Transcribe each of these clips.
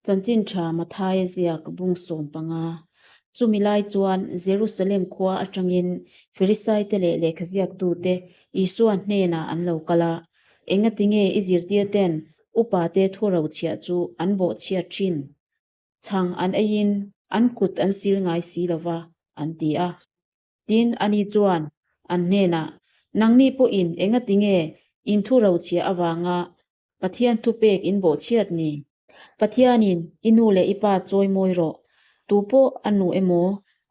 Chanchin Tha Mathaia ziak bung 15. Chumi lai chuan Jerusalem khua atangin Farisaite leh lehkhaziaktute Isua hnenah an lo kal a, Engatinge i zirtirten upate thu rochhiah chu an bawhchhiat thin? Chhang an eiin an kut an sil ngai si lo va, an ti a. Tin, ani chuan an hnenah, Nangni pawhin engatinge in thu rochhiah avanga Pathian thupek in bawhchhiat ni? Pathianin i nu leh i pa chawi mawi rawh. Tu pawh a nu emaw,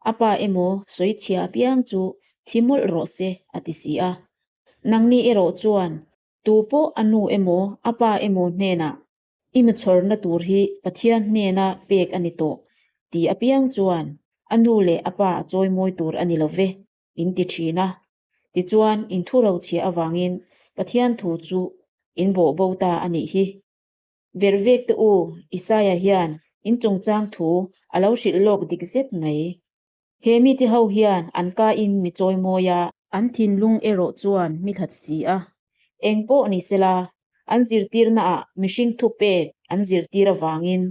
a pa emaw sawi chhia apiang chu thi mawlh rawh se, a ti si a. Nangni erawh chuan tu pawh a nu emaw, a pa emaw hnenah i machhawrna tur hi Pathian hnena pek a ni tawh ti apiang chuan a nu leh a pa a chawi mawi tur a ni lo ve, in ti thin a. Tichuan, in thu rochhiah avangin Pathian thu chu in bawh bo ta a nih hi. Vervek te u, Isaia hian in chungchang thu a lo hrilh lawk dik zet mai. He mite ho hian an ka in mi chawi mawi a. An thinlung erawh chuan mi hlat si a. Eng pawh ni sela, an zirtirnaah mihring thupek an zirtir avangin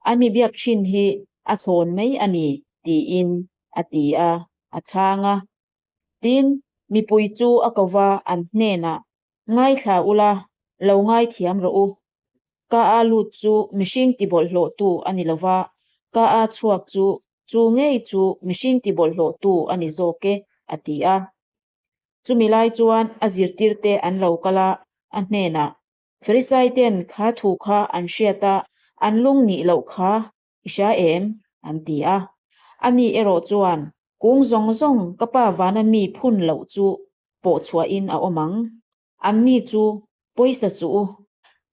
an mi biak thin hi a thlawn mai a ni, tiin a ti a, a chhang a. Tin, mipui chu a ko va, an hnenah, Ngaithla ula, lo ngaithiam rawh u. Ka a lut chu mihring tibawlhhlawhtu a ni lo va, ka a chhuak chu chu ngei chu mihring tibawlhhlawhtu a ni zawk e, a ti a. Chumi lai chuan a zirtirte an lo kal a, a hnenah, Farisaiten kha thu kha an hriat a, an lung nih loh kha I hria em? an ti a. Ani erawh chuan, Kung zawng zawng ka pa vana mi phun loh chu pawh chhuahin a awm ang. Anni chu pawisa suh u.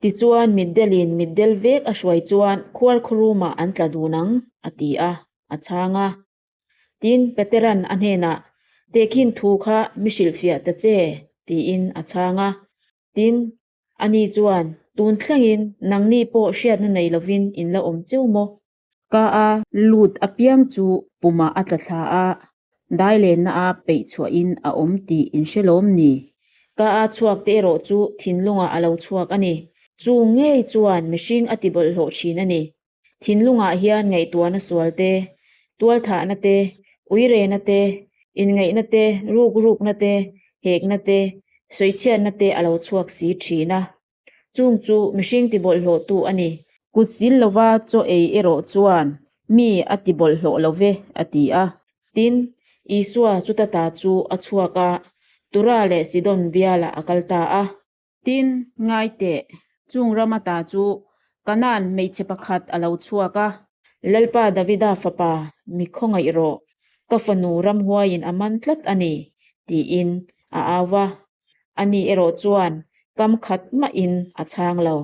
Tichuan mitdelin mitdel vek a hruai chuan khuarkhurumah an tla dun ang, a ti a, a chhang a. Tin, Petera'n a hnenah, Tehkhin thu kha mi hrilhfiah ta che, tiin a chhang a. Tin, Ani chuan, Tun thlengin nangni pawh hriatna nei lovin in la awm cheu maw? Ka a lut apiang chu pumah a tla thla a, dailenna a peih chhuahin a awm tih in hre lawm ni? Ka a chhuak te erawh chu thinlungah a lo chhuak a ni. Chu ngei chuan mihring a ti bawlhhlawh thin a ni. Thinlungah hian ngaihtuahna sual te, tualthahna te, uirena te, inngaihna te, rukrukna te, hekna te, sawichhiatna te a lo chhuak si thin a. Chung chu mihring tibawlhhlawhtu a ni. Kut sil lova chaw ei erawh chuan mi a tibawlhhlawh lo ve, a ti a. Tin, Isua chuta ta chu a chhuak a, Tura leh Sidon bialah a kal ta a. Tin, ngai teh, chung ram ata chu Kanaan hmeichhe pakhat a lo chhuak a. Lalpa Davida fapa, mi khawngaih rawh, ka fanu ramhuaiin a man tlat a ni, tiin a au va. Ani erawh chuan kam khat mahin a chhang lo.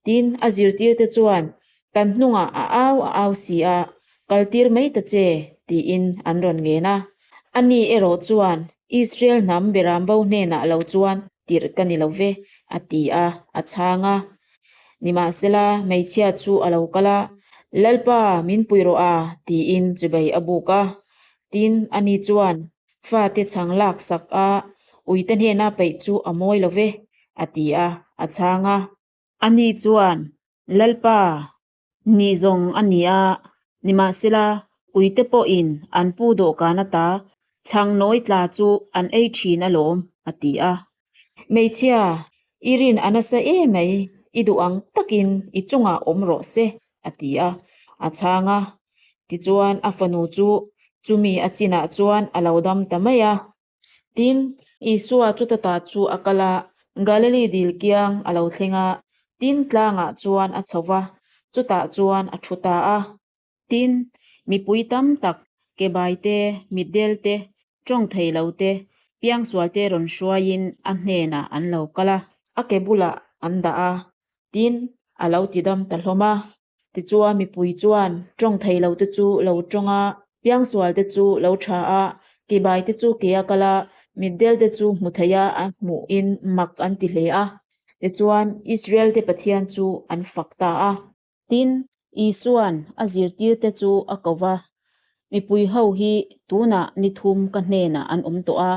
Tin, a zirtirte chuan, Kan hnungah a au a au si a, kaltir mai ta che, tiin an rawn ngen a. Ani erawh chuan, Israel hnam berambo hnenah lo chuan tirh ka ni lo ve, a ti a, a chhang a. Nimahsela, hmeichhia chu a lo kal a, Lalpa, min pui rawh a, tiin chibai a buk a. Tin, ani chuan, Fate chhang lak sak a, uite hnena peih chu a mawi lo ve, a ti a, a chhang a. Ani chuan, Lalpa, ni zawng a ni a, nimahsela uite pawhin an pu dawhkan ata chhang nawi tla chu an ei thin alawm, a ti a. Hmeichhia, i rin a nasa emai, i duh ang takin i chungah awm rawh se, a ti a, a chhang a. Tichuan a fanu chu chumi a chinah chuan a lo dam ta mai a. Tin, Isua chuta ta chu a kal a, Galili dil kiang a lo thleng a, tin tlangah chuan a chho va, chutah chuan a thu ta a. Tin, mipui tam tak, kebai te, mitdel te, tawng thei lo te, piangsual te rawn hruaiin a hnenah an lo kal a. A ke bulah an dah a, tin, a lo tidam ta hlawm a. Tichuan mipui chuan tawng thei lo te chu lo tawng a, piangsual te chu lo tha a, kebai te chu ke a kal a, mitdel te chu hmu thei a a hmuhin mak an ti hle a. Tichuan Israel te Pathian chu an fak ta a. Tin, Isua'n a zirtirte chu a ko va, Mipui ho hi tunah ni thum ka hnenah an awm tawh a,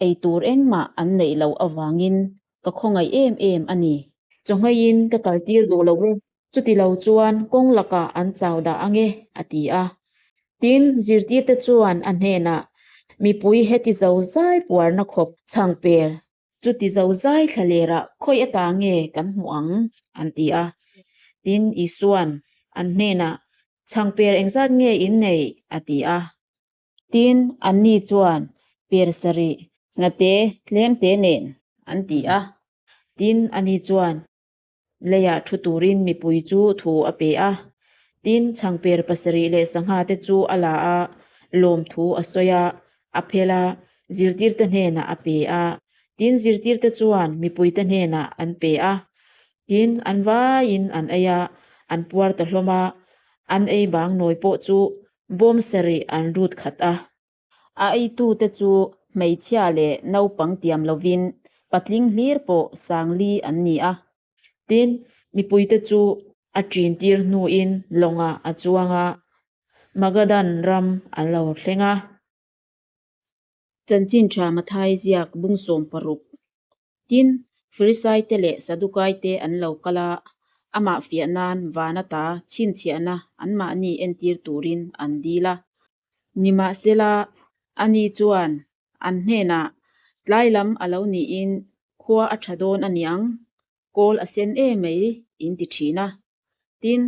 ei tur engmah an neih loh avangin ka khawngaih em em a ni. Chawhngaiin ka kaltir duh lo e. Chuti lo chuan kawng lakah an chau dah ang e, a ti a. Tin, zirtirte chuan a hnenah, Mipui heti zo zai puarna khawp chhang per, chuti zo zai thlalerah khawi ata nge kan hmuh ang? an ti a. Tin, Isua'n an hnenah, Chhang per engzat nge in neih? a ti a. Tin, anni chuan per sarih ngate tlemte nen an ti a. Tin, ani chuan leiah thu turin mipui chu thu a pe a. Tin, chhangper pasarih leh sangha te chu a la a, lawmthu a sawi a, a phel a, zirtirte hnenah a pe a. Tin, zirtirte chuan mipuite hnenah an pe a. Tin, an vaiin an ei a, an puar ta hlawm a, an ei bang nawi pawh chu Bawm sarih an rut khat a. A eitute chu hmeichhia leh naupang tiam lovin patling hlir pawh sangli an ni a. Tin, mipuite chu a ṭin tir hnuin lawngah a chuang a, Magadan ram an lo thleng a. Chanchin tha Mathai ziak bung 16. Tin, Farisaite leh Sadukaite an lo kal a, amah fiah nan van ata chhinchhiahna anmahni entir turin an dil a. Nimahsela, ani chuan an hnenah, Tlai lam a lo niin khua a tha dawn a niang, kawl a sen em mai, in ti thin a. Tin,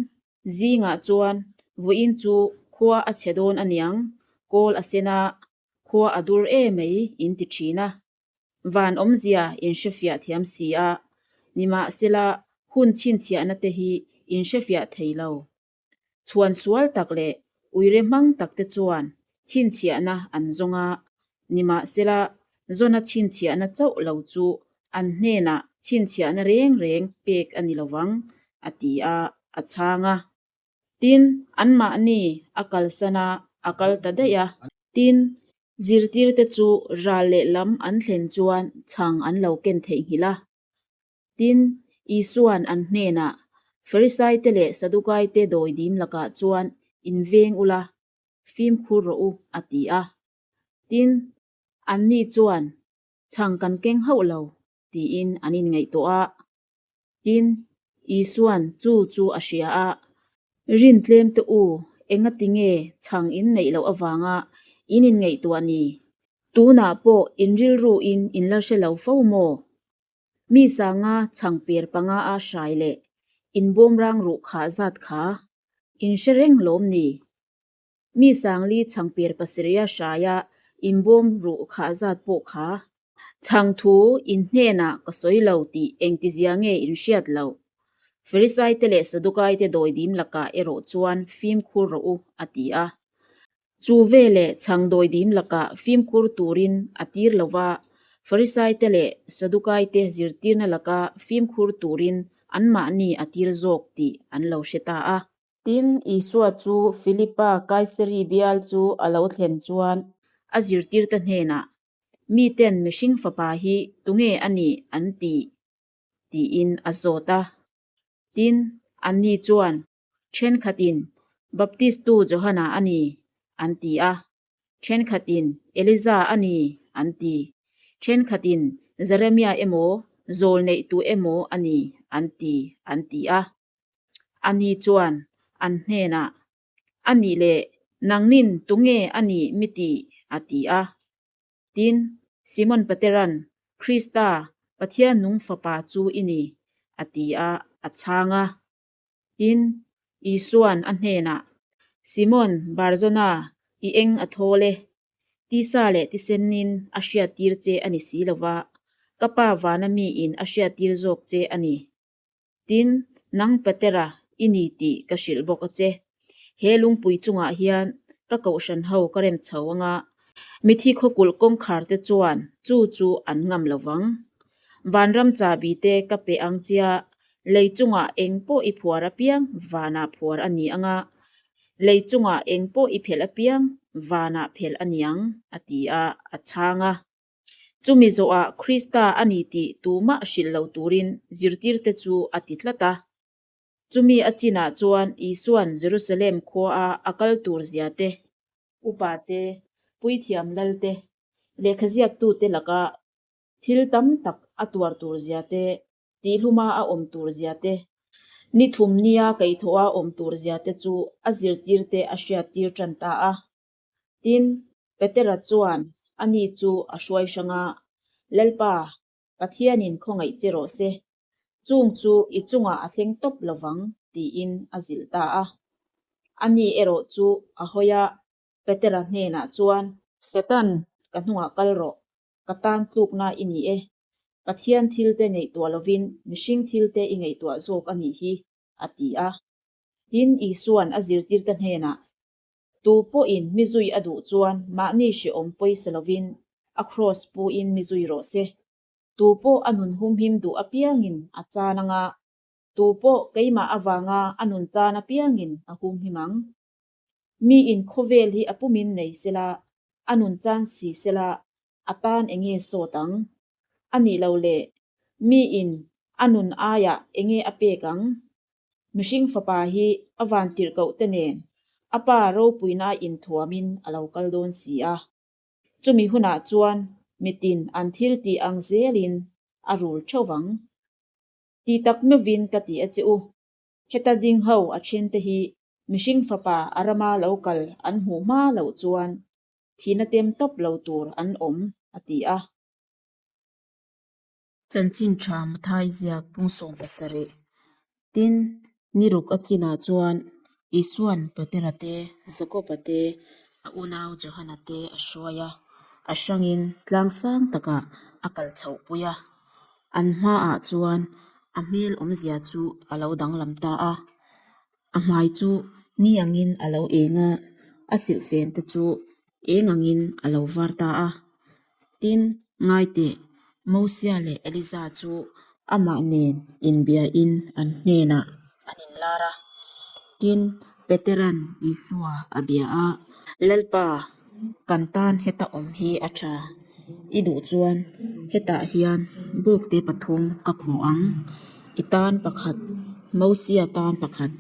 zingah chuan vawiin chu khua a chhe dawn a niang, kawl a sen a, khua a dur em mai, in ti thin a. Van awmzia in hrefiah thiam si a, nimahsela hun chhinchhiahna te hi in hrefiah thei lo. Chhuan sual tak leh uire hmang tak te chuan chhinchhiahna an zawng a, nimahsela zawna chhinchhiahna chauh lo chu an hnenah chhinchhiahna reng reng pek a ni lovang, a ti a, a chhang a. Tin, anmahni a kalsan a, a kal ta daih a. Tin, zirtirte chu ral lehlam an thlen chuan chhang an lo ken theihnghilh a. Tin, Isua'n an hnenah, Farisaite leh Sadukaite dawidim lakah chuan inveng ula, fimkhur rawh u, a ti a. Tin, anni chuan, Chhang kan keng hauh lo, tiin an inngaihtuah a. Tin, Isua'n chu chu a hria a, Rin tlem te u, engati nge chhang in neih loh avanga in inngaihtuah ni? Tunah pawh in rilruin in la hre lo fo maw? Mi sanga chhang per panga a hrai leh in bawmrang ruh khah zat kha in hre reng lawm ni? Mi sangli chhang per pasarih a hraia in bawm ruh khah zat pawh kha chhang thu in hnenah ka sawi lo tih engtizia nge in hriat loh? Farisaite leh Sadukaite dawidim lakah erawh chuan fimkhur rawh u, a ti a. Chu veleh chhang dawidim lakah fimkhur turin a tir lo va, Farisaite leh Sadukaite zirtirna laka fimkhur turin anmahni a tir zawk tih an lo hre ta a. Tin, Isua chu Filipa Kaisari bial chu a lo thlen chuan a zirtirte hnenah, Miten mihring fapa hi tunge a nih an ti? tiin a zawt a. Tin, anni chuan, Thenkhatin, Baptistu Johana a ni, an ti a. Thenkhatin, Eliza a ni, an ti. Thenkhatin, Jeremia emaw, zawl neihtu emaw a ni, an ti, an ti a. Ani chuan an hnenah, A nih leh nangnin tunge a nih mi ti? a ti a. Tin, Simon Petera'n, Krista, Pathian nung Fapa chu i ni, a ti a, a chhang a. Tin, Isua'n a hnenah, Simon Barzona, i eng a thawl e. Tisa leh tisenin a hriattir che a ni si lo va, ka Pa vana miin a hriattir zawk che a ni. Tin, nang Petera i ni tih ka hrilh bawk a che. He lungpui chungah hian ka kohhran ho ka rem chho anga mithi khawkulh kawngkhar te chuan chu chu an ngam lo vang. Vanram chahbi te ka pe ang chia, lei chungah eng pawh i phuar apiang vanah phuar a ni anga, lei chungah eng pawh i phelh apiang vanah phelh a ni ang, a ti a, a chhang a. Chumi zawhah Krista a ni tih tumah hrilh lo turin zirtirte chu a ti tlat a. Chumi a chinah chuan Isua'n Jerusalem khuaa a kal tur zia te, upa te, puithiam lal te, lehkhaziaktute laka thil tam tak a tuar tur zia te, tihluma a awm tur zia te, Ni thum nia kaihthawha awm tur zia te chu a zirtirte a hriattir tan ta a. Tin, Petera chuan ani chu a hruai hrang a, Lalpa, Pathianin khawngaih che rawh se, chung chu i chungah a thleng tawp lo vang, tiin a zilh ta a. Ani erawh chu a hawi a, Petera hnenah chuan, Satan, ka hnungah kal rawh, ka tan tlukna i ni e. Pathian thilte ngaihtuah lovin mihring thilte i ngaihtuah zawk a nih hi, a ti a. Tin, Isua'n a zirtirte hnenah, Tu pawhin mi zui a duh chuan mahni hrehawm pawisa lovin a kraws puin mi zui rawh se. Tu pawh a nun humhim duh apiangin a chan anga, tu pawh keimah avanga a nun chan apiangin a humhim ang. Miin khawvel hi a pumin nei sela, a nun chan si sela, a tan enge sawt ang? A nih lo le, miin a nun aiah enge a pek ang? Mihring fapa hi a vantirhkoh te nen a pa ropuina inthuamin a lo kal dawn si a. Chumi hunah chuan mitin an thil tih ang zelin a rul theuh vang. Ti tak meuhvin ka ti a che u. Heta ding ho a then te hi mihring fapa a rama lo kal an hmuh hma loh chuan thihna tem tawp lo tur an awm, a ti a. Chanchin tha Mathai ziak pung 70. Tin, ni ruk a chinah chuan Isua'n Petera te, Jakoba te, a unau Johana te a hruai a, a hrangin tlang sang takah a kal chhohpui a. An hmaah chuan a hmel awmzia chu a lo danglam ta a. A hmai chu ni angin a lo eng a, a silhfen te chu eng angin a lo var ta a. Tin, ngaiteh, Mosia leh Eliza chu amah nen inbiain an hnenah an inlar a. Tin, Petera'n Isua a bia a, Lalpa, kan tan heta awm hi a tha. I duh chuan hetah hian bawkte pathum ka khawh ang, i tan pakhat, Mosia tan pakhat,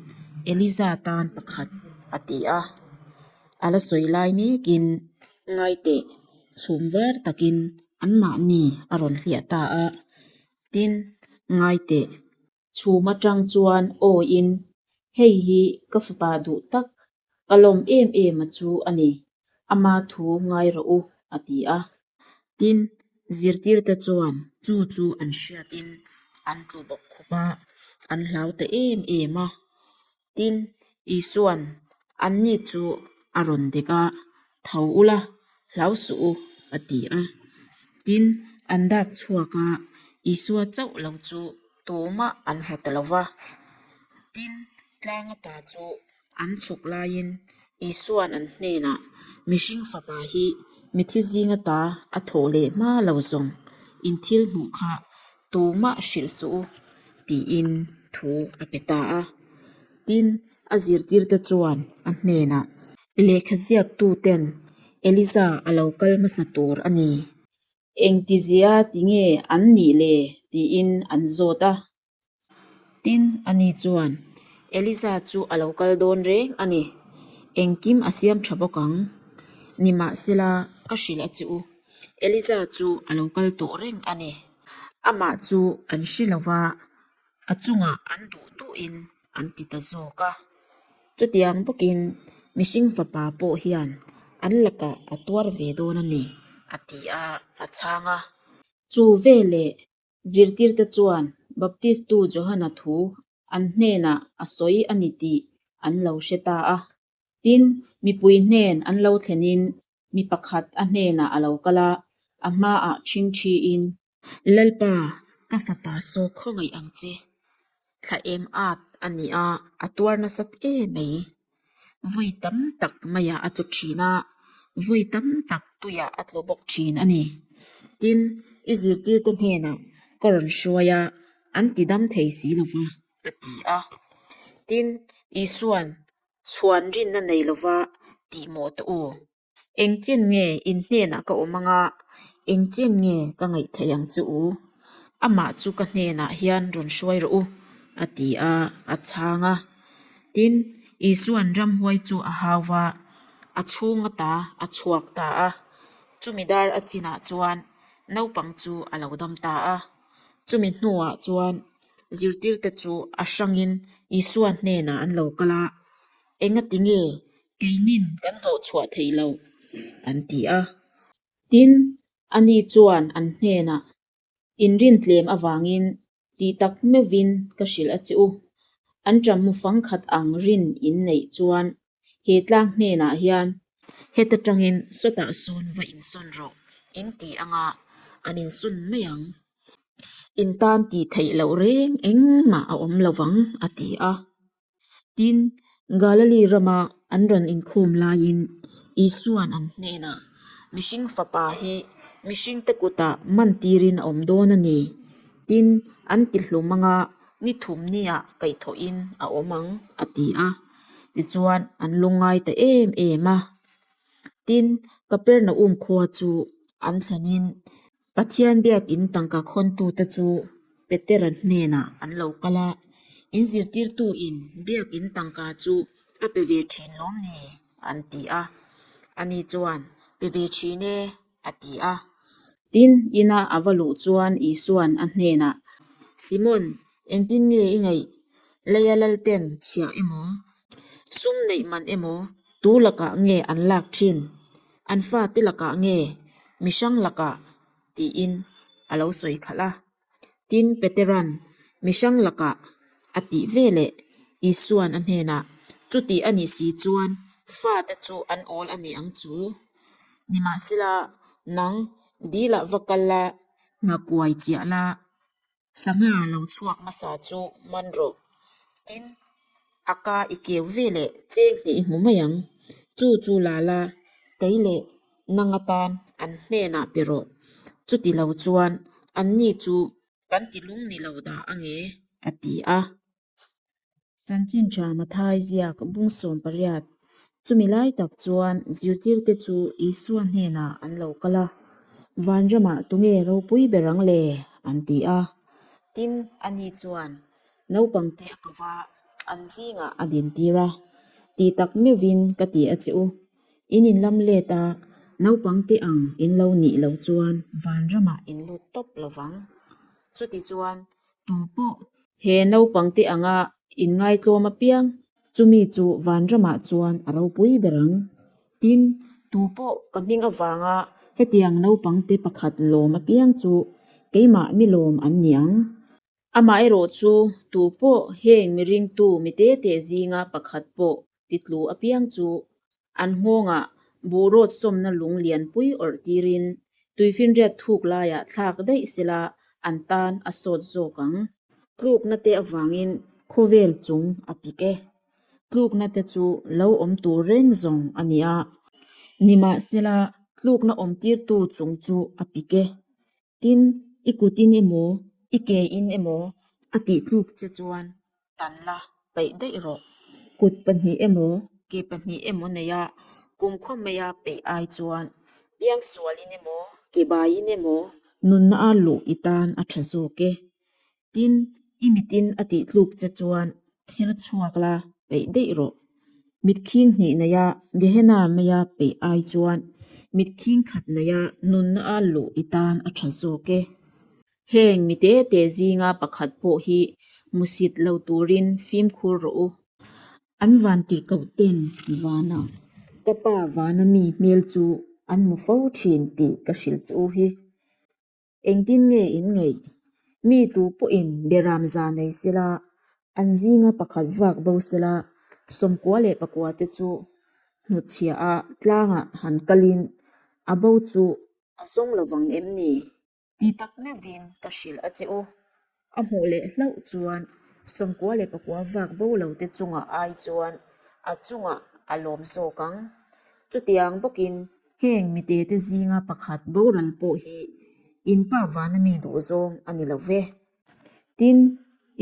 Eliza tan pakhat, a ti a. A la sawi lai mekin ngaiteh chhum var takin anmahni a rawn hliah ta a. Tin, ngaiteh. Chhum atang chuan awiin, Hei hi ka fapa duh tak, ka lawm em em a chu a ni, ama thu ngai rawh u, a ti a. Tin, zirtirte chuan chu chu an hriatin an tlu bawk khup a, an hlau ta em em a. Tin, Isua'n anni chu a rawn dek a, Tho ula, hlau suh u, a ti a. Tin, an dak chhuak a, Isua chauh lo chu tumah an hmu ta lo va. Tin, tlang ata chu an chhuk laiin Isua'n an hnenah, Mihring fapa hi mithi zinga ta a thawh leh hma lo zawng, in thil hmuh kha tumah hrilh suh u, tiin thu a pe ta a. Tin, a zirtirte chuan a hnenah, Lehkha ziaktuten Eliza a lo kal hmasa tur a ni. Engtizia ti nge an nih le? tiin an zawt a. Tin, ani chuan, Eliza chu a lo kal dawn reng a ni. Engkim a siam tha bawk ang. Nimahsela, ka hrilh a che u. Eliza chu a lo kal tawh reng a ni. Amah chu an hre lo va, a chungah an duh duhin an ti ta zawk a. Chutiang bawkin mihring fapa pawh hian an lakah a tuar ve dawn a ni, a ti a, a chhang a. Chu veleh zirtirte chuan Baptistu Johana thu an hnenah a sawi a ni tih an lo hre ta a. Tin, mipui hnen an lo thlenin mi pakhat a hnenah a lo kal a, a hmaah ṭhingṭhiin. Lalpa, ka fapa saw khawngaih ang che. Thla em at a ni a, a tuar nasat em mai. Vawi tam tak maiah a tlu ṭhin a, vawi tam tak tuiah a tlu bawk ṭhin a ni. Tin, i zirtirte hnenah ka rawn hruai a, an ti dam thei si lo va, a ti a. Tin, Isua'n chhuan rinna nei lova tih mawh tawh u. Engchin nge in hnenah ka awm anga, engchin nge ka ngaih theih ang che u? Amah chu ka hnenah hian rawn hruai rawh u, a ti a, a chhang a. Tin, Isua'n ramhuai chu a hau va, a chhung ata a chhuak ta a. Chumi dar a chinah chuan naupang chu a lo dam ta a. Chumi hnuah chuan zirtirte chu a hrangin Isua hnenah an lo kal a, Engati nge keinin kan hnawhchhuah theih loh? an ti a. Tin, ani chuan an hnenah, Inrintlem avangin tih tak meuhvin ka hrilh a che u. An ṭammu fangkhat ang rin in neih chuan he tlang hnenah hian heta ṭangin sawtah sawn va insawn rawh in ti anga an insawn mai ang. In tan tih theih loh reng engmah a awm lo vang a ti a. Tin, Galili rama an rawn inkhawm laiin Isua'n an hnenah, Mihring Fapa hi mihringte kutah man tirin a awm dawn a ni. Tin, an ti hlum anga ni thum niah kaihthawhin a awm ang, a ti a. Tichuan, an lungngai ta em em a. Tin, Kapernaum khua chu an thlenin Pathian biakin tangka khawntute chu Petera hnenah an lo kal a, In zirtirtuin biakin tangka chu a pe ve thin lawm ni? an ti a. Ani chuan, Pe ve thin e, a ti a. Tin, ina a va luh chuan Isua'n a hnenah, Simon, engtin nge i ngaih? Leia lalten chhiah emaw, sum neih man emaw tu lakah nge an lak thin? An fate lakah nge mi hrang lakah? tiin a lo sawi khalh a. Tin, Petera'n mi hrang lakah a tih ve leh Isua'n a hnenah, Chuti a nih si chuan fate chu an awl a ni ang chu. Nimahsela, nang dilah va kal la, nghakuai chiah la, Sangha lo chhuak hmasa chu man rawh. Tin, a ka i keu ve leh cheng hnih i hmu mai ang. Chu chu la la, kei leh nang atan an hnenah pe rawh. Chuti lo chuan anni chu kan ti lung ni lo dah ange, a ti a. Chanchin tha Mathai ziak bung 18 Chumi lai tak chuan zirtirte chu Isua hnenah an lo kal a, Vanramah tunge ropui ber ang le? an ti a. Tin, ani chuan naupangte a ko va, an zingah a dintir a, Ti tak meuhvin ka ti a che u, in inlam let a, naupangte ang in lo nih loh chuan vanramah in lut tawp lo vang. Chutichuan, Tu pawh he naupangte anga inngaitlawm apiang chumi chu vanramah chuan a ropui ber ang. Tin, tu pawh ka hming avanga hetiang naupangte pakhat lawm apiang chu keimah mi lawm an ni ang. Amaherawh chu tu pawh heng mi ringtu mi tete zinga pakhat pawh titlu apiang chu an nghawngah buhrawt sawmna lung lianpui awrh tirin tuifinriat thuk laiah thlak daih sela an tan a sawt zawk ang. Tlukna te avangin khawvel chung a pik e. Tlukna te chu lo awm tur reng zawng a ni a. Nimahsela tlukna awm tirtu chung chu a pik e. Tin, i kutin emaw, i kein emaw a tihtluk che chuan tan la peih daih rawh. Kut pahnih emaw, ke pahnih emaw neia kumkhua maia peih ai chuan piangsualin emaw, ke baiin emaw nunna a luh i tan a tha zawk e. Tin, i mitin a tihtluk che chuan kher chhuak la peih daih rawh. Mit khing hnih neia Gehenna maia peih ai chuan mit khing khat neia nunna a luh i tan a tha zawk e. Heng mi te te zinga pakhat pawh hi musit lo turin fimkhur rawh u. An van tirhkoh ten vanah ka pa vana mi hmel chu an hmu fo thin tih ka hrilh che u hi. Engtin nge in ngeih? Mi tu pawhin beram za nei sela, an zinga pakhat vak bo sela, 99 te chu hnutchhiah a tlangah han kalin a bo chu a zawng lovang em ni? Ti tak meuhin ka hrilh a che u. A hmuh leh hlauh chuan 99 vak bo lo te chungah ai chuan a chungah a lawm zawk ang. Chutiang bawkin heng mite te zinga pakhat boral pawh hi in pa vana mi duh zawng a ni lo ve. Tin,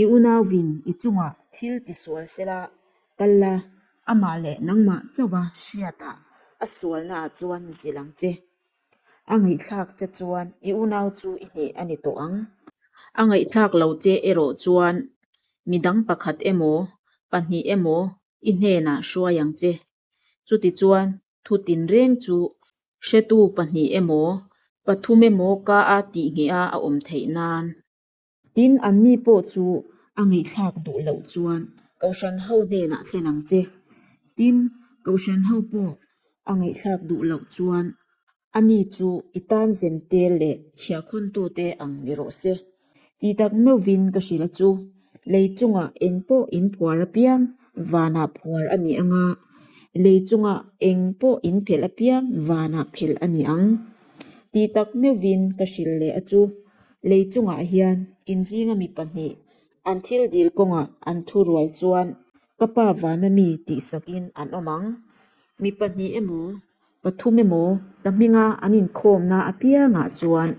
i unauvin i chungah thil tisual sela kal la, amah leh nangmah chauha hriatah a sualnaah chuan zilh ang che. A ngaihthlak che chuan i unau chu i hneh a ni tawh ang. A ngaihthlak lo che erawh chuan midang pakhat emaw, pahnih emaw i hnenah hruai ang che. Chutichuan thu tinreng chu hretu pahnih emaw, pathum emaw ka a tih ngheh a a awm theih nan. Tin, anni pawh chu a ngaihthlak duh loh chuan Kohhran ho hnenah thlen ang che. Tin, Kohhran ho pawh a ngaihthlak duh loh chuan ani chu i tan zentel leh chhiahkhawntute ang ni rawh se. Ti tak meuhvin ka hrilh a chu, lei chungah eng pawh in phuar apiang vanah phuar a ni ang a, lei chungah eng pawh in phelh apiang vanah phelh a ni ang. Ti tak meuhvin ka hrilh leh a chu, lei chungah hian in zinga mi pahnih an thil dil kawngah an thu rual chuan ka pa vana mi tihsakin an awm ang. Mi pahnih emaw Pathum emaw ka hminga an inkhawmna apiangah chuan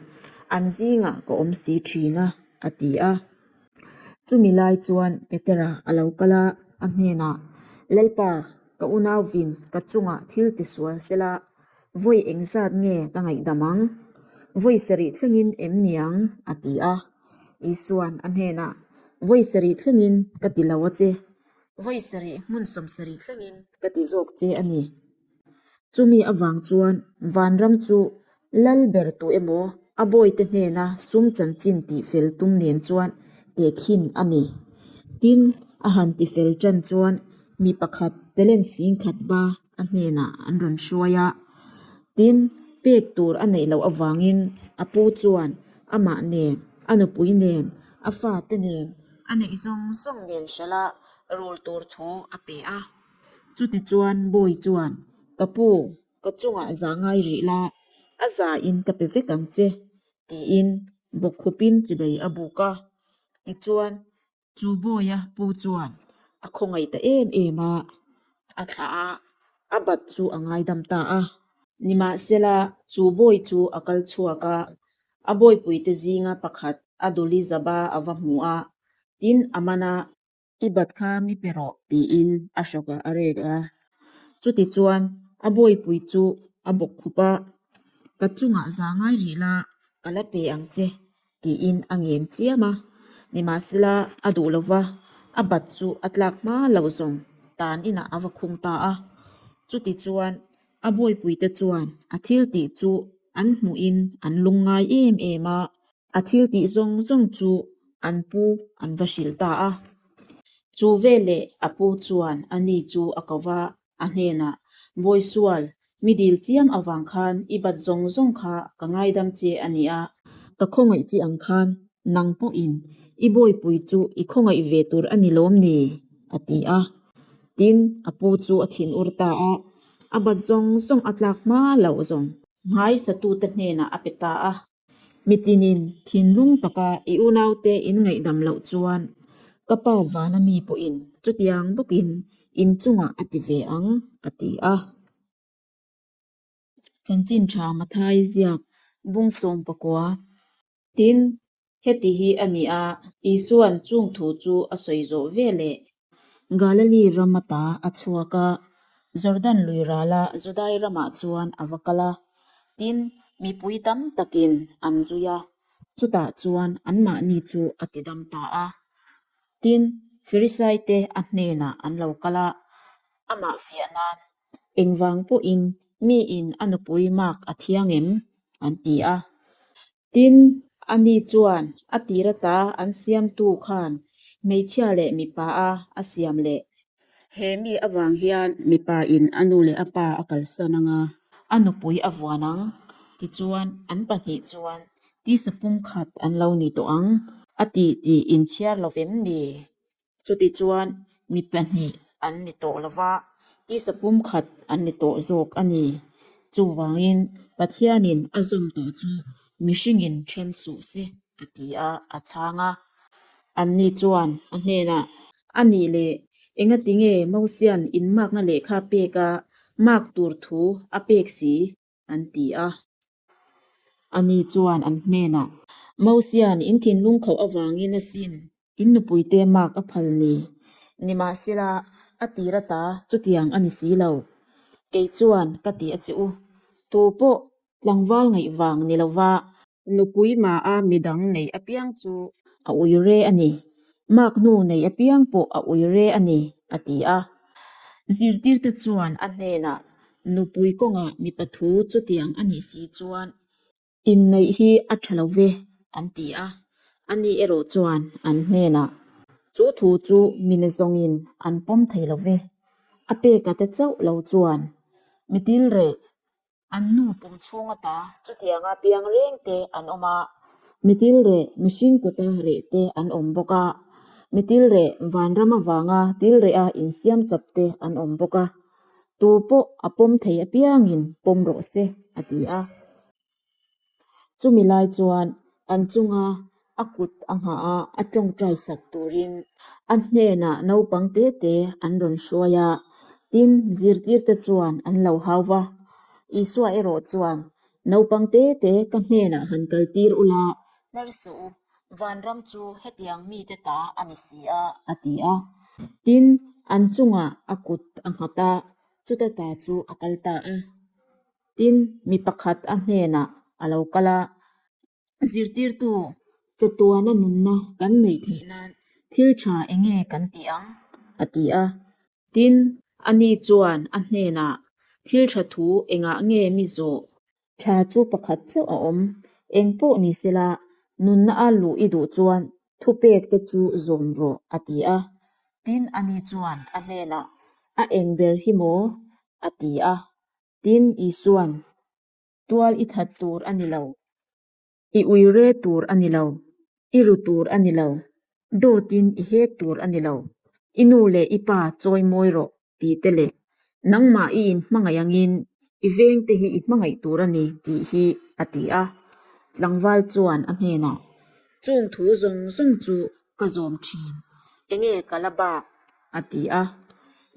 an zingah ka awm si thin a, a ti a. Chumi lai chuan Petera a lo kal a, a hnenah, Lalpa, ka unauvin ka chungah thil tisual sela, vawi engzat nge ka ngaihdam ang? Vawi sarih thlengin em ni ang? a ti a. Isuan a hnenah, Vawi sarih thlengin ka ti lo a che, vawi sarih hmun sawmsarih thlengin ka ti zawk che a ni. Chumi avang chuan vanram chu lal ber tu emaw a bawite hnena sum chanchin tihfel tum nen chuan tehkhin a ni. Tin, a han tifel tan chuan mi pakhat talent singkhat ba a hnenah an rawn hruai a. Tin, pek tur a neih loh avangin a pu chuan amah nen, a nupui nen, a fate nen, a neih zawng zawng nen hralh a rul tur thu a pe a. Chutichuan Bawi chuan, Ka pu, ka chungah za ngai rih la, a za in ka pe vek ang che, tiin bawkkhupin chibei a buk a. Tichuan, chu Bawia pu chuan a khawngaih ta em em a, a thlah a, a bat chu a ngaidam ta a. Nimahsela, chu Bawi chu a kal chhuak a, a bawipuite zinga pakhat a duli zaba a va hmu a, tin a man a. I bat kha mi pe rawh tiin a hrawkah a rek a. Chutichuan a bawipui chu a bawk khup a, Ka chungah za ngai rih la, ka la pe ang che tiin a ngen chiam a. Nimahsela a duh lo va, a bat chu a tlak hma loh zawng tan inah a va khung ta a. Chutichuan a bawipuite chuan a thil tih chu an hmuhin an lungngai em em a. A thil tih zawng zawng chu an pu an va hrilh ta a. Chu veleh a pu chuan a ni chu a ko va, a hnenah, Bawisual, mi dil chiam avang khan i bat zawng zawng kha ka ngaidam che a ni a. Ka khawngaih chi ang khan nang pawhin i bawipui chu i khawngaih ve tur a ni lawm ni? a ti a. Tin, a pu chu a thinur ta a, a bat zawng zawng a tlak hma loh zawng. Nghaisatute hnenah a pe ta a. Mitinin thinlung taka i unaute in ngaihdam loh chuan ka pa vana mi pawhin chutiang bawkin in chungah a ti ve ang, a ti a. Chanchin tha Mathai ziak bung 19. Tin, heti hi a ni a, Isua'n chung thu chu a sawi zawh ve leh. Galili ram ata a chhuak a, Jordan lui rala Judai ramah chuan a va kal a, tin, mipui tam takin an zui a, chutah chuan anmahni chu a tidam ta a. Tin, Farisaite a hnenah an lo kal a, amah fiah nan, Engvang pawhin miin a nupui mak a thiang em? an ti a. Tin, ani chuan a tir ata an siamtu khan hmeichhia leh mipa a a siam leh. He mi avang hian mipa in a nu leh a pa a kalsan ang a. A nupui a vuan ang. Tichuan, an pahnih chuan tisa pumkhat an lo ni tawh ang. A tih tih inchhiar lo vem ni? Chutichuan, mi pahnih an ni tawh lo va, tisa pumkhat an ni tawh zawk a ni. Chuvangin, Pathianin a zawm tawh chu mihringin then suh se, a ti a, a chhang a. Anni chuan a hnenah. A nih leh, engati nge Mosia'n inmakna lehkha pek a mak tur thu a pek si? an ti a. Ani chuan an hnenah, Mosia'n in thinlung khauh avangin asin in nupuite mak a phal ni. Nimahsela, a tir ata chutiang a ni si lo. Kei chuan ka ti a che u, tu pawh tlangval ngaih vang ni lova, nupui maha midang nei apiang chu a ui re a ni, mak hnu nei apiang pawh a ui re a ni, a ti a. Zirtirte chuan a hnenah, Nupui kawngah mipa thu chutiang a nih si chuan inneih hi a tha lo ve, an ti a. Ani erawh chuan an hnenah. Chu thu chu mi nazawngin an pawm thei lo ve. A peka te chauh lo chuan mi tilreh an nu pum chhung ata chutianga piang reng te an awm a, mi tilreh mihring kuta reh te an awm bawk a, mi tilreh vanram avanga tilreha insiam chawp te an awm bawk a, tu pawh a pawm thei apiangin pawm rawh se, a ti a. Chumi lai chuan an chunga a kut a nghah a, a tawngtai sak turin a hnenah naupang te te an rawn hruai a, tin, zirtirte chuan an lo hau va. Isua erawh chuan, Naupang te te ka hnenah han kaltir ula, hnar suh u, vanram chu hetiang mite ta a ni si a, a ti a. Tin, an chungah a kut a nghat a, chuta ta chu a kal ta a. Tin, mi pakhat a hnenah a lo kal a, Zirtirtu, chatuana nunna kan neih theih nan thil tha eng nge kan tih ang? a ti a. Tin, ani chuan a hnenah, Thil tha thu engah nge mi zawh? Tha chu pakhat chauh a awm. Eng pawh ni sela, nunna a luh i duh chuan thupek te chu zawm rawh, a ti a. Tin, ani chuan a hnenah, A eng ber hi maw? a ti a. Tin, Isuan, Tual i that tur a ni lo. I ui re tur a ni lo. I ru tur a ni lo. Dawtin i hek tur a ni lo. I nu leh i pa chawi mawi rawh tih te leh nangmah i inhmangaih angin i vengte hi i hmangaih tur a ni tih hi a ti a. Tlangval chuan a hnenah, Chung thu zawng zawng chu ka zawm thin, enge ka la bak? a ti a.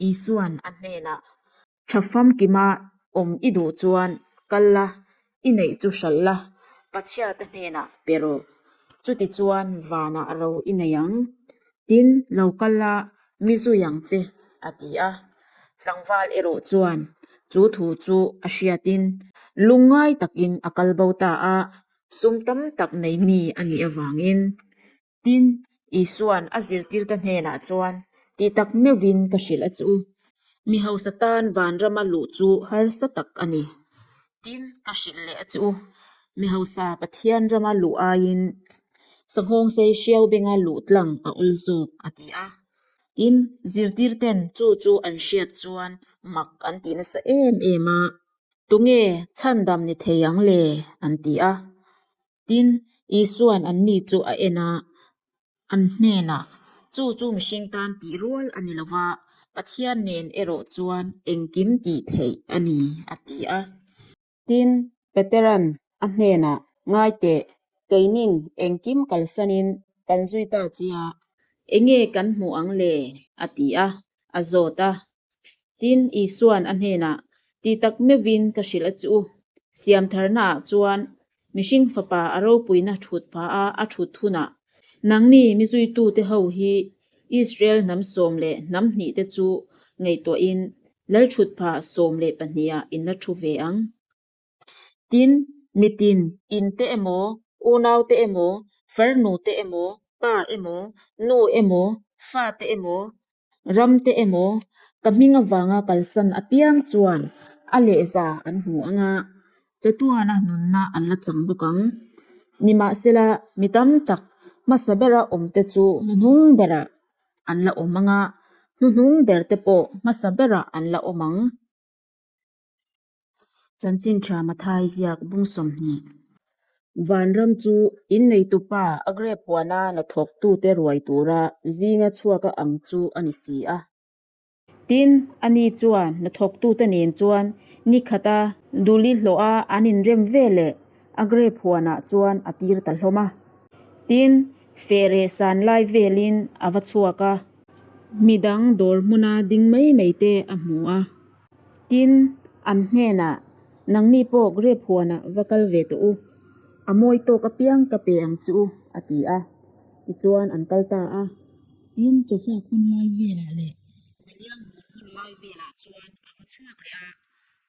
Isuan a hnenah, Tha famkima awm i duh chuan kal la, i neih chu hralh la, Pathiate hnenah pe rawh. Chutichuan vanah ro i nei ang. Tin, lo kal la, mi zui ang che, a ti a. Tlangval erawh chuan chu thu chu a hriatin lungngai takin a kal bo ta a, sum tam tak nei mi a nih avangin. Tin, Isua'n a zirtirte hnenah chuan, Ti tak meuhin ka hrilh a chu. Mi hausa tan vanrama luh chu harsa tak a ni. Tin, ka hrilh leh a chu. Mi hausa Pathian rama luh aiin sanghawngsei hriau benga luh tlang a awl zawk, a ti a. Tin, zirtirten chu chu an hriat chuan mak an ti nasa em em a, Tunge chhandam ni thei ang le? an ti a. Tin, Isua'n anni chu a en a, an hnenah, Chu chu mihring tan tih rual a ni lo va, Pathian nen erawh chuan engkim tih theih a ni, a ti a. Tin, Petera'n a hnenah, Ngai teh, keinin engkim kalsanin kan zui ta che a, enge kan hmuh ang le? a ti a, a zawt a. Tin, Isua'n a hnenah, Ti tak meuhin ka hrilh a chu u. Siamtharnaah chuan mihring fapa a ropuina thut phaha a thut hunah, nangni mi zuitute ho hi Israel hnam sawm leh hnam hnihte chu ngaihtuahin Lalthutpha 12 ah in la thu ve ang. Tin, mitin, inte emaw, unaute emaw, farnute emaw, pa emaw, nu emaw, fate emaw, ramte emaw, ka hming avanga kalsan apiang chuan a lehza an hmu ang a, chatuana nunna an la chang bawk ang. Nimahsela, mi tam tak hmasa bera awmte chu hnuhnung berah an la awm ang a, hnuhnung berte pawh hmasa berah an la awm ang. Chanchin tha Mathai ziak bung 20. Vanram chu in neitupa a grep huana hnathawktute ruai tura zinga chhuaka ang chu a ni si a. Tin, ani chuan hnathawktute nen chuan ni khata duli hlawha an inrem ve leh a grep huanah chuan a tir ta hlawm a. Tin, fehreh san lai velin a va chhuak a, midang dawr hmuna ding mai mai te a hmu a. Tin, an hnenah, Nangni pawh grep huanah va kal ve tawh u, a mawi tawk apiang ka pe ang che u, a ti a. Tichuan an kal ta a. Tin, chawfak hun lai velah leh William hun hun lai velah chuan a va chhuak leh a,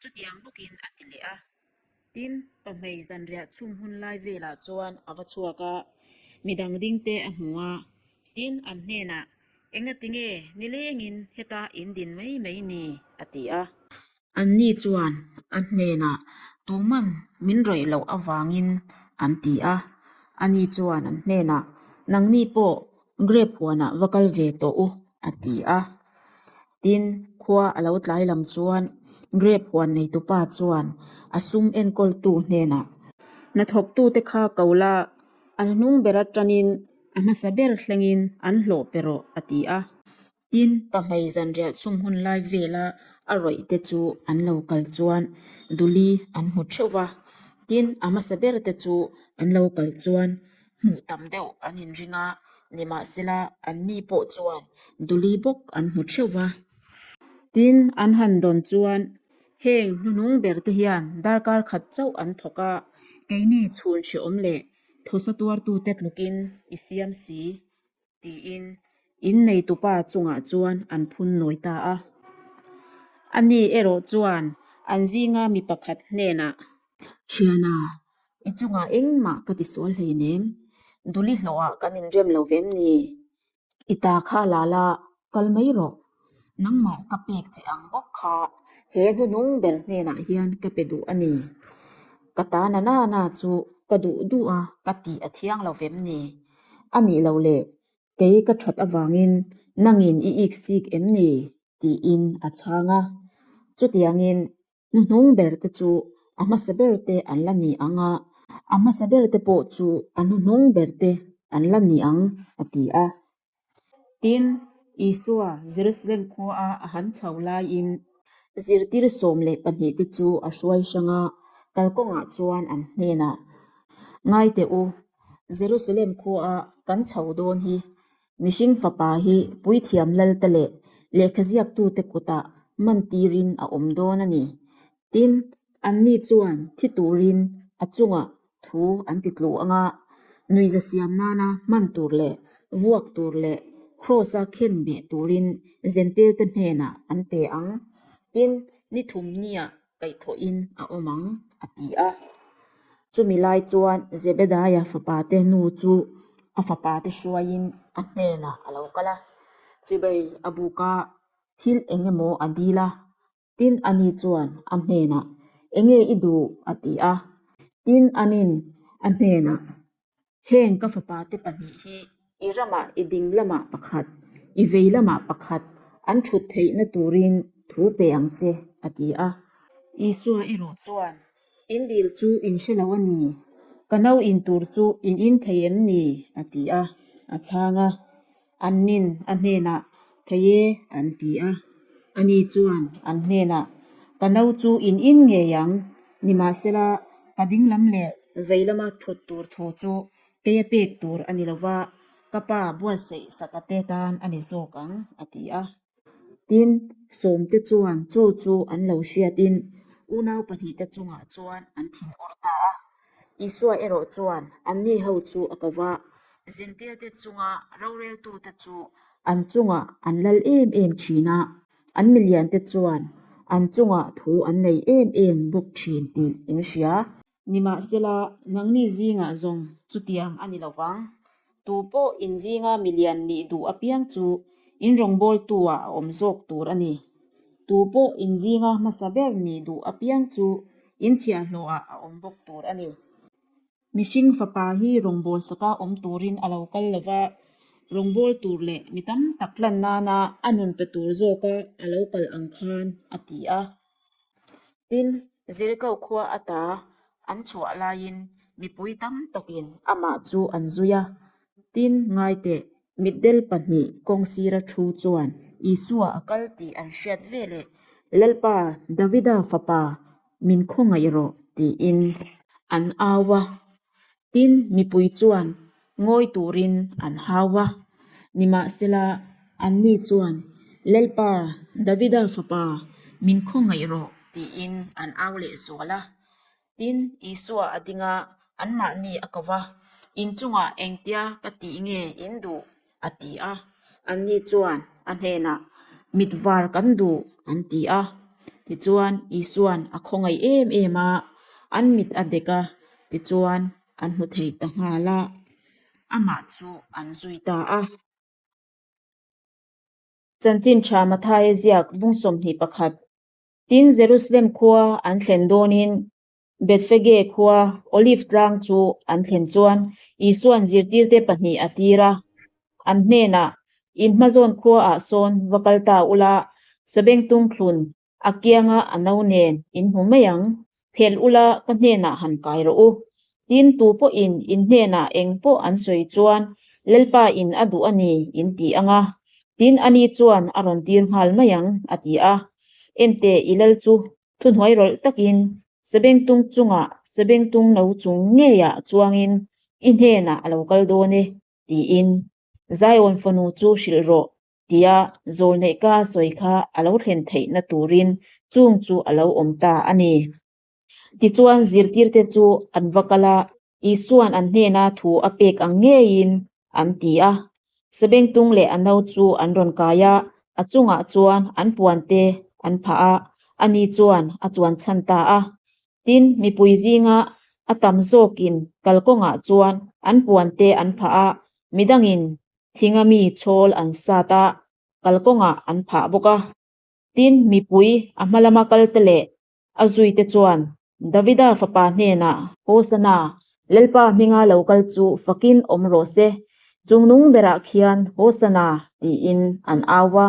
chutiang bawkin a ti leh a. Tin, pahmei zanriah chhum hun lai velah chuan a va chhuak a, midang dingte a hmu a. Tin, an hnenah, Engati nge nilengin heta in din mai mai ni? a ti a. Anni chuan a hnenah, Tuman min rawih loh avangin an ti a. Ani chuan an hnenah, Nangni pawh. Grep huanah va kal ve tawh u, a ti a. Tin, khua a lo tlai lam chuan grep huan neitupa chuan a sum enkawltu hnenah, Hnathawktute kha ko la, an hnung ber atanin a hmasa ber thlengin an hlawh pe rawh, a ti a. Tin, pahmei zanriah chhum hun lai vela a rawih te chu an lo kal chuan duli an hmu theuh va. Tin, a hmasa ber te chu an lo kal chuan hmuh tam deuh an inring a, nimahsela anni pawh chuan duli bawk an hmu theuh va. Tin, an han dawn chuan heng hnuhnung ber te hian darkar khat chauh an thawk a, keini chhun hrehawm leh thawsa tuartute tlukin i siam si. Tiin in neitupa chungah chuan an phun nawi ta a. Ani erawh chuan an zinga mi pakhat hnenah, Thiana, i chungah engmah ka tisual hleinem, duli hlawhah kan inrem lo vem ni? I ta kha la la, kal mai rawh. Nangmah ka pek che ang bawk kha he hnuhnung ber hnenah hian ka pe duh a ni. Ka ta na na na chu ka duh duh a ka tih a thiang lo vem ni? A nih loh le, kei ka that avangin nangin i ik sik em ni? tiin a chhang a. Chutiangin hnuhnung ber te chu a hmasa ber te an la ni ang a, a hmasa ber te pawh chu a hnuhnung ber te an la ni ang, a ti a. Tin, Isua Jerusalem khuaa a han chho laiin zirtir 12 te chu a hruai hrang a, kalkawngah chuan an hnenah, Ngai teh u, Jerusalem khuaa kan chho dawn hi mihring fapa hi puithiam lalte leh lehkhaziaktute kutah mantirin a awm dawn a ni. Tin, anni chuan thi turin a chungah thu an ti tlu ang a, nuihza siam nana hman tur leh vuak tur leh kraws-a khen beh turin Zentilte hnenah an pe ang. Tin, ni thum nia kaihthawhin a awm ang, a ti a. Chumi lai chuan Zebedaia fapate nu chu a fapate hruaiin a hnenah a lo kal a, chibei a buk a, thil eng emaw a dil a. Tin, ani chuan a hnenah, Enge i duh? a ti a. Tin, anin a hnenah, Heng ka fapate pahnih hi i ramah i ding lamah pakhat, i vei lamah pakhat an thut theihna turin thu pe ang che, a ti a. Isua erawh chuan, In dil chu in hre lo a ni, ka no in tur chu in in thei em ni? a ti a, a chhang a. Annin a hnenah, Thei e, an ti a. Ani chuan an hnenah, Ka no chu in in ngei ang, nimahsela ka dinglam leh vei lama thut tur thu chu keia pek tur a ni lo va, ka pa buatsaih saka te tan a ni zawk ang, a ti a. Tin, sawmte chuan chu chu an lo hriatin unau pahnihte chungah chuan an thinur ta a. Isua erawh chuan anni ho chu a ko va, Zintirte chunga roreltute chu an chungah an lal em em thin a, an miliante chuan an chungah thu an nei em em bawk thin tih in hria. Nimahsela, nangni zingah zawng chutiang a ni lo vang. Tu pawh in zinga milian nih duh apiang chu in rawngbawltu-ah a awm zawk tur a ni. Tu pawh in zinga hmasa ber nih duh apiang chu in chhiahhlawhah a awm bawk tur a ni. Mihring fapa hi rawngbâwl saka awm turin a lo kal lo va, rawngbâwl tur leh mi tam tak tlan nana a nun pe tur zawka a lo kal ang khan, a ti a. Tin, Jeriko khua ata an chhuah laiin mipui tam takin amah chu an zui a. Tin, ngaiteh, mitdel pahnih kawng sira thu chuan Isua a kal tih an hriat veleh, Lalpa, Davida fapa, min khawngaih rawh, tiin an au a. Tin, mipui chuan ngawi turin an hau va. Nimahsela, anni chuan, Lalpa, Davida fapa, min khawngaih rawh, tiin an au leh zual a. Tin, Isua a ding a, anmahni a ko va, In chungah engtia ka tih nge in duh? a ti a. Anni chuan a hnenah, Mit var kan duh, an ti a. Tichuan, Isua'n a khawngaih em em a, an mit a dek a, tichuan an hmu thei ta nghal a, amah chu an zui ta a. Chanchin tha Mathaia ziak bung 21. Tin, Jerusalem khua an thlen dawnin Bethphage khua Olive tlang chu an thlen chuan Isua'n zirtirte pahnih a tir a. An hnenah, In hmazawn khuaah sawn va kal ta ula, sabengtung thlun a kianga a no nen in hmu mai ang. Phelh ula ka hnenah han kai rawh u. Tin, tu pawhin in hnenah eng pawh an sawi chuan Lalpa in a duh a ni in ti ang a. Tin, ani chuan a rawn tir nghal mai ang, a ti a. Enteh, i lal chu thuhnuai rawlh takin Sabengtung chungah sabengtung no chung ngeiah chuangin i hnenah a lo kal dawn e, tiin Zion fanu chu hrilh rawh tia zawlneih ka sawi kha a lo thlen theihna turin chung chu a lo awm ta a ni. Tichuan zirtirte chu an va kal a, Isua'n an hnena thu a pek ang ngeiin an ti a. Sabengtung leh a no chu an rawn kai a, a chungah chuan an puante an phah a, ani chuan a chuan chhan ta a. Tin, mipui zinga a tam zawkin kalkawngah chuan an puante an phah a, midangin thinga mi chhawl an sat a, kalkawngah an phah bawk a. Tin, mipui a hma lama kalte leh a zuite chuan Davida fapa hnenah, Hosana, Lalpa hminga lo kal chu fakin awm rawh se, chungnung berah khian Hosana tiin an au va.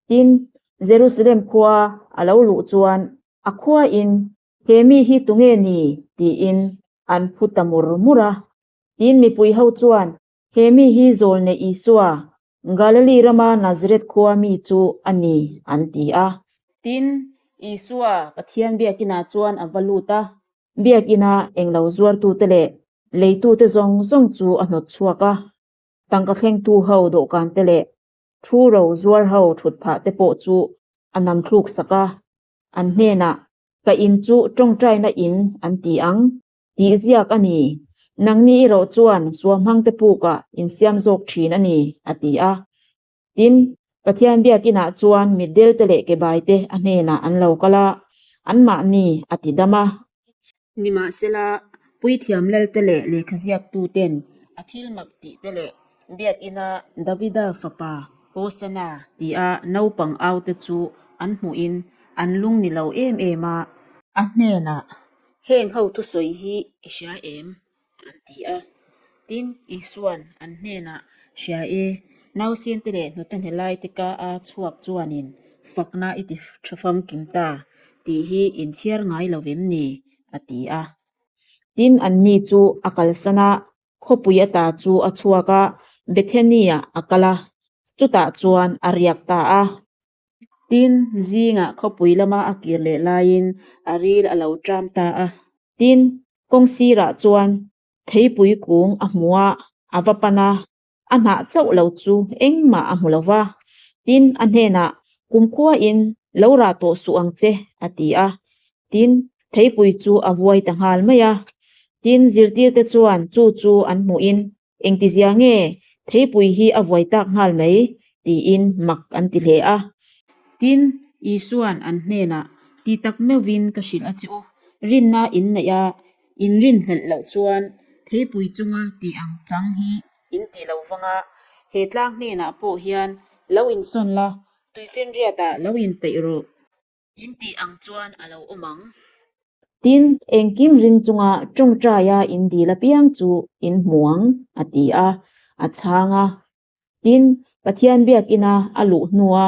Tin, Jerusalem khua a lo luh chuan a khuain, He mi hi tunge ni? tiin an phu ta mur mur a. Tin, mipui ho chuan, He mi hi Zawlne Isua, Galili rama Nazareth khua mi chu a ni, an ti a. Tin, Isua Pathian biakinah chuan a va lut a. Biakina englo zuartute leh leitute zawng zawng chu a hnawt chhuak a. Tangka thlengtu ho dawhkante leh Thu ro zuar ho thut phah te pawh chu a nam thluk sak a, an hnenah, Ka in chu tawngtaina in an ti ang, tih ziak a ni. Nangni erawh chuan suamhmangte pukah in siam zawk thin a ni, a ti a. Tin, Pathian biakinah chuan mitdelte leh kebaite a hnenah an lo kal a, anmahni a ti dam a. Nimahsela, Puithiam Lalte leh lehkhaziaktuten a thil mak tihte leh biakina Davida fapa Hosana tia naupang aute chu an hmuhin an lung ni lo em em a. A hnenah, Heng ho thusawi hi i hria em? an ti a. Tin, Isua'n an hnenah, Hria e, nausente leh hnute hnelaite ka a chhuak chuanin fakna i ti tha famkim ta tih hi inchhiar ngai lo vem ni? a ti a. Tin, anni chu a kalsan a, khawpui ata chu a chhuak a, Bethany-ah a kal a, chutah chuan a riak ta a. Tin, zingah khawpui lama a kir leh laiin a ril a lo ṭam ta a. Tin, kawng sirah chuan theipui kung a hmu a, a va pan a, a hnah chauh lo chu engmah a hmu lo va. Tin, a hnenah, Kumkhuain lo rah tawh suh ang che, a ti a. Tin, theipui chu a vuai ta nghal mai a. Tin, zirtirte chuan chu chu an hmuhin, Engtizia nge theipui hi a vuai tak nghal mai? tiin mak an ti hle a. Tin, Isua'n an hnenah, Ti tak meuhvin ka hrilh a che u, rinna in neih a, in rinhlelh loh chuan theipui chunga tih ang chang hi in ti lo vang a, he tlang hnenah pawh hian lo insawn la, tuifinriatah lo inpeih rawh. In tih ang chuan a lo awm ang. Tin, engkim ring chunga tawngtaia in dil apiang chu in hmu ang, a ti a, a chhang a. Tin, Pathian biakina a luh hnua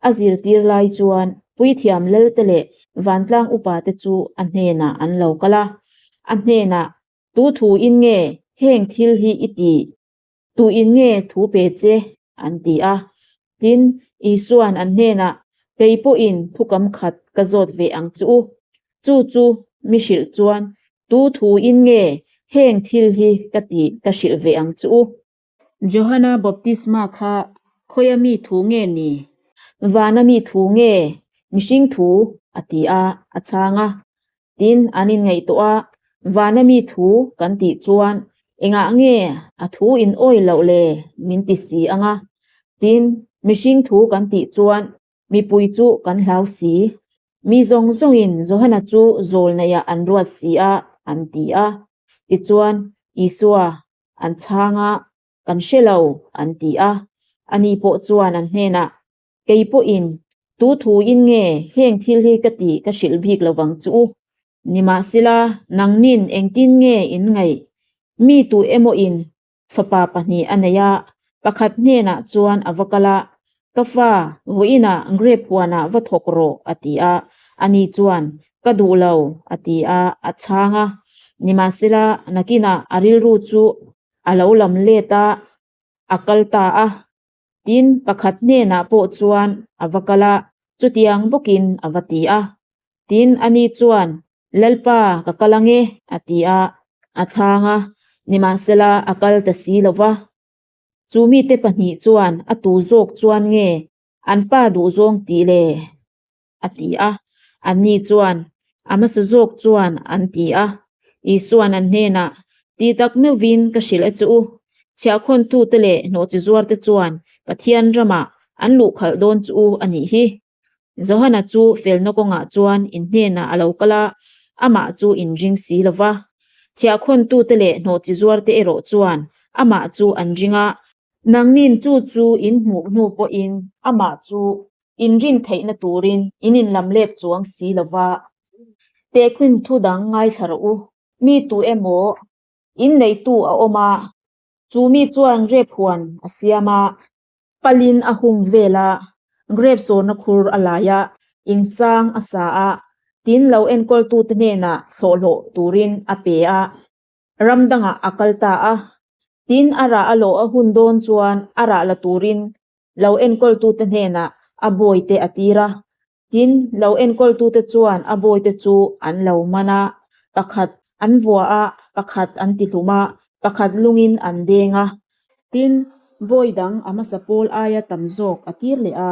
a zirtir lai chuan puithiam lelte leh vantlang upate chu a hnenah an lo kal a. A hnenah, Tu thuin nge heng thil hi i tih? Tuin nge thu pe che? an ti a. Tin, Isua'n an hnenah, Kei pawhin thukam khat ka zawt ve ang che u. Chu chu mi hrilh chuan, Tu thuin nge heng thil hi ka tih ka hrilh ve ang che u? Johana baptisma kha khawia mi thu nge ni? Vana mi thu nge? Mihring thu? a ti a, a chhang a. Tin, an inngaihtuah a, Vana mi thu kan tih chuan engah nge a thu in awi loh le min ti si ang a? Tin, mihring thu kan tih chuan mipui chu kan hlau si. Mi zawng zawngin Johana chu zawl neihah an ruat si a, an ti a. Tichuan, Isua an chhang a, Kan hre lo, an ti a. Ani pawh chuan an hnenah, Kei pawhin tu thuin nge heng thil hi ka tih ka hrilh bik lo vang chu u. Nimahsela, nangnin engtin nge in ngaih? Mi tu emawin fapa pahnih a nei a, Pakhat hnenah chuan a va kal a, Ka fa, vawiinah grape huanah va thawk rawh, a ti a. Ani chuan, Ka duh lo, a ti a, a chhang a. Nimahsela, nakinah a rilru chu a lo lam let a, a kal ta a. Tin, pakhat hnenah pawh chuan a va kal a, chutiang bawkin a va ti a. Tin, ani chuan, Lalpa, ka kal ang e, a ti a, a chhang a. Nimahsela, a kal ta si lo va. Chu mite pahnih chuan a tu zawk chuan nge an pa duhzawng tih le? a ti a. Anni chuan, A hmasa zawk chuan an ti a. Isua'n an hnenah, Ti tak meuhvin ka hrilh a che u, chhiahkhawntute leh hnawhchizuarte chuan Pathian ramah an luhkhalh dawn chu u a nih hi. Johana chu felna kawngah chuan in hnenah a lo kal a, amah chu in ring si lo va. Chhiahkhawntute leh hnawhchizuarte erawh chuan amah chu an ring a. Nangnin chu chu in hmuh hnu pawhin amah chu in rin theihna turin in inlam let chuang si lo va. Tehkhin thu dang ngaithla rawh u. Mi tu emaw in neitu a awm a, chu mi chuan rep huan a siam a. Palin a hung vel a, grape sawrna khur a lai a, insang a sa a, tin lo enkawltute hnenah thlawhhlawh turin a pe a, ram dangah a kal ta a. Tin a rah a lawh a hun dawn chuan a rah la turin lo enkawltute hnenah a bawite a tir a. Tin, lo enkawltute chuan a bawite chu an lo man a, pakhat an vua a, pakhat an tihlum a, pakhat lungin an deng a. Tin, bawi dang a hmasa pawl aia tam zawk a tir leh a,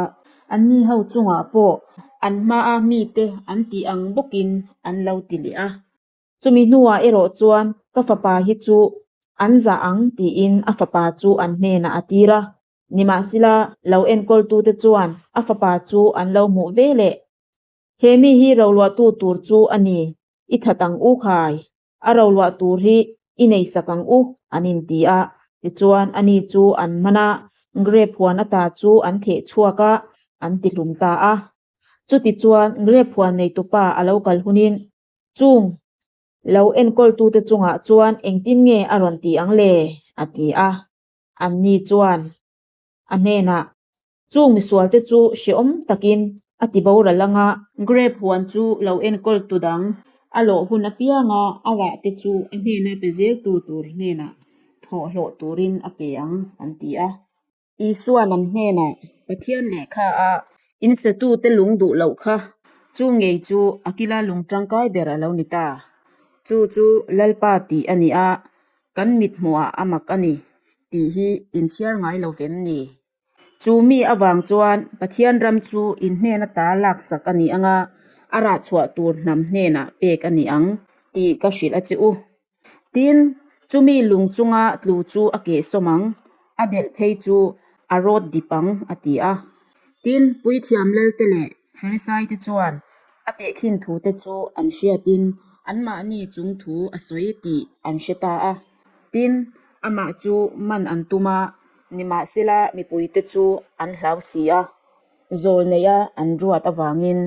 anni ho chungah pawh an hmaa mite an tih ang bawkin an lo ti leh a. Chumi hnuah erawh chuan ka fapa hi chu an zah ang tiin a fapa chu an hnenah a tir a. Nimahsela, lo enkawltute chuan a fapa chu an lo hmuh ve leh. He mi hi roluahtu tur chu a ni, i that ang u khai, a roluah tur hi i nei sak ang u, an inti a. Tichuan, ani chu an man a, grape huan ata chu an theh chhuak a, an tihlum ta a. Chutichuan, grape huan neitupa a lo kal hunin Chung lo enkawltute chungah chuan engtin nge a rawn ti ang le? a ti a. Anni chuan a hnenah, Chung misualte chu hrehawm takin a ti boral ang a. Grape huan chu lo enkawltu dang a lawh hun apianga a rahte chu a hnena pe zeltu tur hnenah thawhhlawh turin a pe ang, an ti a. Isua'n an hnenah Pathian lehkha a insatute lung duh loh kha chu ngei chu a kila lung tangkai ber a lo ni ta. Chu chu Lalpa tih a ni a, kan mit hmuhah a mak a ni tih hi inchhiar ngai lo vem ni? Chu mi avang chuan Pathian ram chu in hnen ata laksak a ni ang a, a rah chhuah tur hnam hnenah pek a ni ang tih ka hrilh a che u. Tin, chumi lung chunga tlu chu a kehsawm ang, a delh phei chu a rawt dip ang, a ti a. Tin, puithiam Lalte leh Farisaite chuan a tehkhin thute chu an hriatin anmahni chung thu a sawi tih an hre ta a. Tin, amah chu man an tum a, nimahsela mipuite chu an hlau si a, zawl neia an ruat avangin.